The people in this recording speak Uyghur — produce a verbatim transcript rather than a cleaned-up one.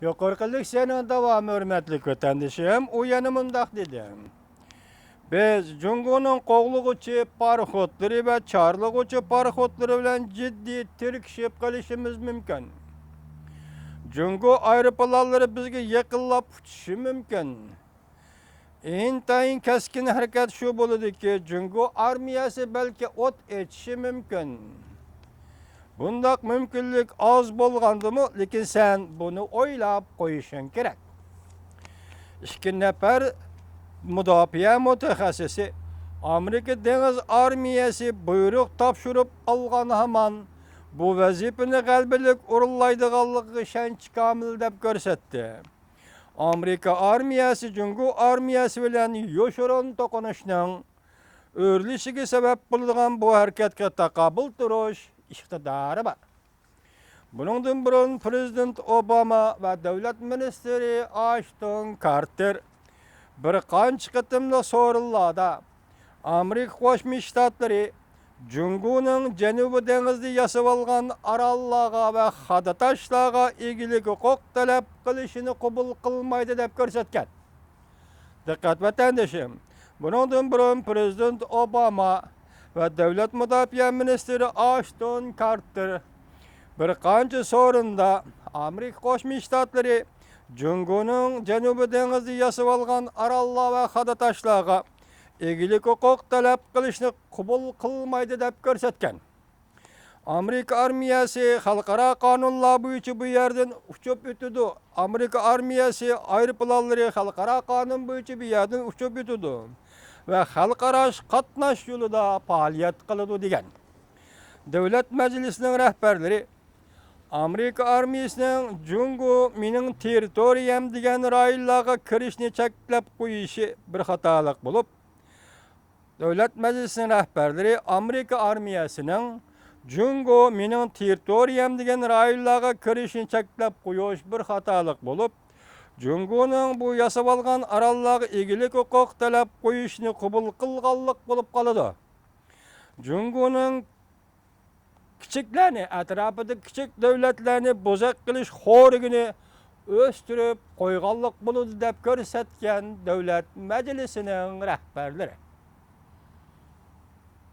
يۇقىرىقى لېكسىيەنىڭ داۋامى، ھۆرمەتلىك ۋەتەندىشىم، ئۇ يەنە مۇنداق دېدى: بىز جۇڭگونىڭ قوغلىغۇچى پاراخوتلىرى ۋە چارلىغۇچى پاراخوتلىرى بىلەن جىددىي تىركىشىپ قېلىشىمىز مۇمكىن. جۇڭگو ئايروپىلانلىرى بىزگە يېقىنلاپ ئۇچۇشى مۇمكىن. ئىنتايىن كەسكىن ھەرىكەت شۇ بولىدۇكى، جۇڭگو ئارمىيەسى بەلكى ئوت ئېچىشى مۇمكىن. بۇنداق مۇمكىنلىك ئاز بولغاندىمۇ، لېكىن سەن بۇنى ئويلاپ قويۇشۇڭ كېرەك. ئىككى نەپەر مۇداپىئە مۇتەخەسسىسى ئامېرىكا دېڭىز ئارمىيەسى بۇيرۇق تاپشۇرۇپ ئالغان ھامان بۇ ۋەزىپىنى غەلىبىلىك ئورۇنلايدىغانلىقىغا ئىشەنچ كامىل دەپ كۆرسەتتى. ئامېرىكا ئارمىيەسى جۇڭگو ئارمىيەسى بىلەن يوشۇرۇن توقۇنۇشنىڭ ئۆرلىشىگە سەۋەب بولىدىغان بۇ ھەرىكەتكە تاقابىل تۇرۇش ئىقتىدارى بار. بۇنىڭدىن بۇرۇن پىرېزىدېنت ئوباما ۋە دۆلەت مىنىستىرى ئاشتون كارتېر بىر قانچە قېتىملىق سورۇنلاردا ئامېرىكا قوشما شتاتلىرى جۇڭگونىڭ جەنۇبىي دېڭىزدا ياسىۋالغان ئاراللارغا ۋە خادا تاشلارغا ئىگىلىك ھوقۇق تەلەپ قىلىشىنى قوبۇل قىلمايدۇ دەپ كۆرسەتكەن. دىققەت ۋەتەندىشىم، بۇنىڭدىن بۇرۇن پىرېزىدېنت ئوباما ۋە دۆلەت مۇداپىئە مىنىستىرى ئاشتون كارتېر بىر قانچە سورۇندا ئامېرىكا قوشما شتاتلىرى جۇڭگونىڭ جەنۇبىي دېڭىزدا ياسىۋالغان ئاراللار ۋە خادا تاشلارغا ئىگىلىك ھوقۇق تەلەپ قىلىشنى قوبۇل قىلمايدۇ دەپ كۆرسەتكەن. ئامېرىكا ئارمىيەسى خەلقئارا قانۇنلار بويىچە بۇ يەردىن ئۇچۇپ ئۆتىدۇ. ئامېرىكا ئارمىيەسى ئايروپىلانلىرى خەلقئارا قانۇن بويىچە بۇ يەردىن ئۇچۇپ ئۆتىدۇ ۋە خەلقئارا قاتناش يولىدا پائالىيەت قىلىدۇ، دېگەن. دۆلەت مەجلىسىنىڭ رەھبەرلىرى ئامېرىكا ئارمىيەسىنىڭ جۇڭگو مېنىڭ تېررىتورىيەم دېگەن رايونلارغا كىرىشنى چەكلەپ قويۇشى بىر خاتالىق بولۇپ، دۆلەت مەجلىسىنىڭ رەھبەرلىرى ئامېرىكا ئارمىيەسىنىڭ جۇڭگو مېنىڭ تېررىتورىيەم دېگەن رايونلارغا كىرىشىنى چەكلەپ قويۇش بىر خاتالىق بولۇپ، جۇڭگونىڭ بۇ ياسىۋالغان ئاراللارغا ئىگىلىك ھوقۇق تەلەپ قويۇشنى قوبۇل قىلغانلىق بولۇپ قالىدۇ. جۇڭگونىڭ كىچىكلەرنى، ئەتراپىدىكى كىچىك دۆلەتلەرنى بوزەك قىلىش خورىكىنى ئۆستۈرۈپ قويغانلىق بولىدۇ دەپ كۆرسەتكەن دۆلەت مەجلىسىنىڭ رەھبەرلىرى.